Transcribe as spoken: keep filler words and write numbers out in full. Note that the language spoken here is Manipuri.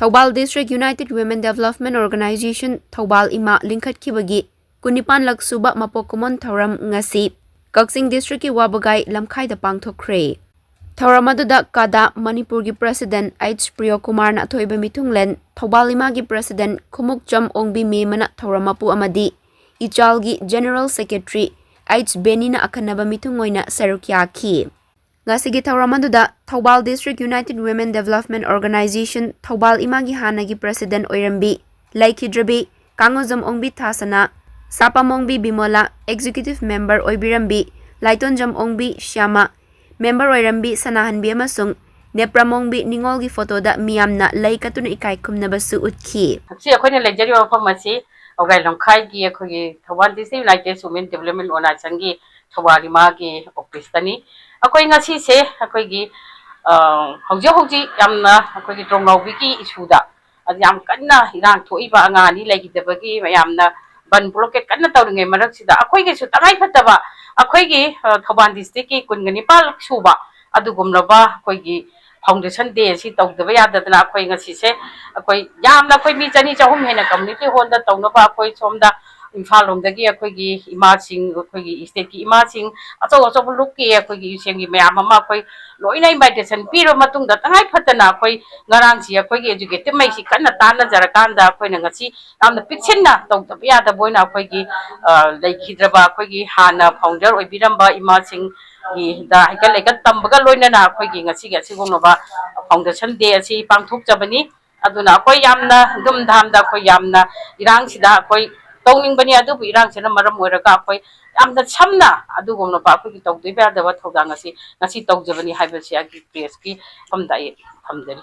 Thoubal District United Women Development Organization Thoubal ꯏꯃꯥ ꯂꯤꯡꯈꯠꯈꯤꯕꯒꯤ ꯀꯨꯟꯅꯤꯄꯥꯟꯂꯛ ꯁꯨꯕ ꯃꯄꯣꯛ ꯀꯨꯝꯑꯣꯟ ꯊꯧꯔꯝ ꯉꯁꯤ ꯀꯛꯆꯤꯡ district ꯀꯤ ꯋꯥꯕꯒꯥꯏ ꯂꯝꯈꯥꯏꯗ ꯄꯥꯡꯊꯣꯛꯈ꯭ꯔꯦ꯫ ꯊꯧꯔꯝ ꯑꯗꯨꯗ ꯀꯥꯗꯥ ꯃꯅꯤꯄꯨꯔꯒꯤ President H ꯄ꯭ꯔꯤꯌꯣꯀꯨꯃꯥꯔꯅ ꯑꯊꯣꯏꯕ ꯃꯤꯊꯨꯡꯂꯦꯟ, ꯊꯧꯕꯥꯜ ꯏꯃꯥꯒꯤ President ꯈꯨꯃꯨꯛꯆꯝ ꯑꯣꯡꯕꯤ ꯃꯦꯃꯅ ꯊꯧꯔꯝ ꯃꯄꯨ ꯑꯃꯗꯤ ꯏꯆꯥꯜꯒꯤ General Secretary H ꯕꯦꯅꯤꯅ ꯑꯈꯟꯅꯕ ꯃꯤꯊꯨꯡ ꯑꯣꯏꯅ ꯁꯔꯨꯛ ꯌꯥꯈꯤ꯫ ꯉꯁꯤꯒꯤ ꯊꯧꯔꯝ ꯑꯗꯨꯗ Thoubal District United Women Development Organization Thoubal ꯏꯃꯥꯒꯤ ꯍꯥꯟꯅꯒꯤ President ꯑꯣꯏꯔꯝꯕꯤ ꯂꯩꯈꯤꯗ꯭ꯔꯕꯤ ꯀꯥꯡꯉꯣꯖꯝ ꯑꯣꯡꯕꯤ ꯊꯥꯁꯅꯥ, ꯁꯥꯄꯝ ꯑꯣꯡꯕꯤ ꯕꯤꯃꯣꯂꯥ, Executive Member ꯑꯣꯏꯕꯤꯔꯝꯕꯤ ꯂꯥꯏꯇꯣꯟꯖꯝ ꯑꯣꯡꯕꯤ ꯁ꯭ꯌꯥꯃ, Member ꯑꯣꯏꯔꯝꯕꯤ ꯁꯅꯥꯍꯟꯕꯤ ꯑꯃꯁꯨꯡ ꯅꯦꯄ꯭ꯔꯝ ꯑꯣꯡꯕꯤ ꯅꯤꯉꯣꯜꯒꯤ photo ꯗ ꯃꯤꯌꯥꯝꯅ ꯂꯩ ꯀꯠꯇꯨꯅ ꯏꯀꯥꯏ ꯈꯨꯝꯅꯕꯁꯨ ꯎꯠꯈꯤ꯫ ꯉꯁꯤ ꯑꯩꯈꯣꯏꯅ ꯂꯩꯖꯔꯤꯕ ꯃꯐꯝ ꯑꯁꯤ ꯋꯥꯕꯒꯥꯏ ꯂꯝꯈꯥꯏꯒꯤ ꯑꯩꯈꯣꯏꯒꯤ Thoubal District United Women Development Organization ꯒꯤ ꯊꯧꯕꯥꯜ ꯏꯃꯥꯒꯤ office ꯇꯅꯤ꯫ ꯑꯩꯈꯣꯏ ꯉꯁꯤꯁꯦ ꯑꯩꯈꯣꯏꯒꯤ, ꯑ, ꯍꯧꯖꯤꯛ ꯍꯧꯖꯤꯛ ꯌꯥꯝꯅ ꯑꯩꯈꯣꯏꯒꯤ ꯇꯣꯡꯅꯥꯎꯕꯤꯒꯤ issue ꯗ, ꯑꯗꯨ ꯌꯥꯝ ꯀꯟꯅ ꯏꯔꯥꯡ ꯊꯣꯛꯏꯕ, ꯑꯉꯥꯡ ꯑꯅꯤ ꯂꯩꯈꯤꯗꯕꯒꯤ ꯃꯌꯥꯝꯅ ꯕꯟ blockade ꯀꯟꯅ ꯇꯧꯔꯤꯉꯩ ꯃꯔꯛꯁꯤꯗ ꯑꯩꯈꯣꯏꯒꯤꯁꯨ ꯇꯉꯥꯏ ꯐꯗꯕ ꯑꯩꯈꯣꯏꯒꯤ, ꯑ, ꯊꯧꯕꯥꯜ district ꯀꯤ ꯀꯨꯟꯒ ꯅꯤꯄꯥꯜ ꯁꯨꯕ ꯑꯗꯨꯒꯨꯝꯂꯕ ꯑꯩꯈꯣꯏꯒꯤ Foundation Day ꯑꯁꯤ ꯇꯧꯗꯕ ꯌꯥꯗꯗꯅ ꯑꯩꯈꯣꯏ ꯉꯁꯤꯁꯦ ꯑꯩꯈꯣꯏ ꯌꯥꯝꯅ ꯑꯩꯈꯣꯏ ꯃꯤ ꯆꯅꯤ ꯆꯍꯨꯝ ꯍꯦꯟꯅ community hall ꯗ ꯇꯧꯅꯕ ꯑꯩꯈꯣꯏ ꯁꯣꯝꯗ ꯏꯝꯐꯥꯜ ꯂꯣꯝꯗꯒꯤ ꯑꯩꯈꯣꯏꯒꯤ ꯏꯃꯥꯁꯤꯡ, ꯑꯩꯈꯣꯏꯒꯤ state ꯀꯤ ꯏꯃꯥꯁꯤꯡ, ꯑꯆꯧ ꯑꯆꯧꯕ ꯂꯨꯞꯀꯤ ꯑꯩꯈꯣꯏꯒꯤ ꯌꯨꯁꯦꯝꯒꯤ ꯃꯌꯥꯝ ꯑꯃ ꯑꯩꯈꯣꯏ ꯂꯣꯏꯅ invitation ꯄꯤꯔꯕ ꯃꯇꯨꯡꯗ ꯇꯉꯥꯏ ꯐꯗꯅ ꯑꯩꯈꯣꯏ ꯉꯔꯥꯡꯁꯤ ꯑꯩꯈꯣꯏꯒꯤ executive ꯃꯩꯁꯤ ꯀꯟꯅ ꯇꯥꯟꯅꯖꯔꯀꯥꯟꯗ ꯑꯩꯈꯣꯏꯅ ꯉꯁꯤ ꯌꯥꯝꯅ ꯄꯤꯛꯁꯤꯟꯅ ꯇꯧꯗꯕ ꯌꯥꯗꯕ ꯑꯣꯏꯅ ꯑꯩꯈꯣꯏꯒꯤ, ꯑ, ꯂꯩꯈꯤꯗ꯭ꯔꯕ ꯑꯩꯈꯣꯏꯒꯤ ꯍꯥꯟꯅ founder ꯑꯣꯏꯕꯤꯔꯝꯕ ꯏꯃꯥꯁꯤꯡꯒꯤꯗ ꯍꯩꯀꯠ ꯂꯩꯀꯠ ꯇꯝꯕꯒ ꯂꯣꯏꯅꯅ ꯑꯩꯈꯣꯏꯒꯤ ꯉꯁꯤꯒꯤ ꯑꯁꯤꯒꯨꯝꯂꯕ Foundation Day ꯑꯁꯤ ꯄꯥꯡꯊꯣꯛꯆꯕꯅꯤ꯫ ꯑꯗꯨꯅ ꯑꯩꯈꯣꯏ ꯌꯥꯝꯅ ꯙꯨꯝꯙꯥꯝꯗ ꯑꯩꯈꯣꯏ ꯌꯥꯝꯅ ꯏꯔꯥꯡꯁꯤꯗ ꯑꯩꯈꯣꯏ ꯇꯧꯅꯤꯡꯕꯅꯤ, ꯑꯗꯨꯕꯨ ꯏꯔꯥꯡꯁꯤꯅ ꯃꯔꯝ ꯑꯣꯏꯔꯒ ꯑꯩꯈꯣꯏ ꯌꯥꯝꯅ ꯁꯝꯅ ꯑꯗꯨꯒꯨꯝꯂꯕ ꯑꯩꯈꯣꯏꯒꯤ ꯇꯧꯗꯕ ꯌꯥꯗꯕ ꯊꯧꯗꯥꯡ ꯑꯁꯤ ꯉꯁꯤ ꯇꯧꯖꯕꯅꯤ ꯍꯥꯏꯕꯁꯤ ꯑꯩꯒꯤ press ꯀꯤ ꯃꯐꯝꯗ ꯑꯩ ꯊꯝꯖꯔꯤ꯫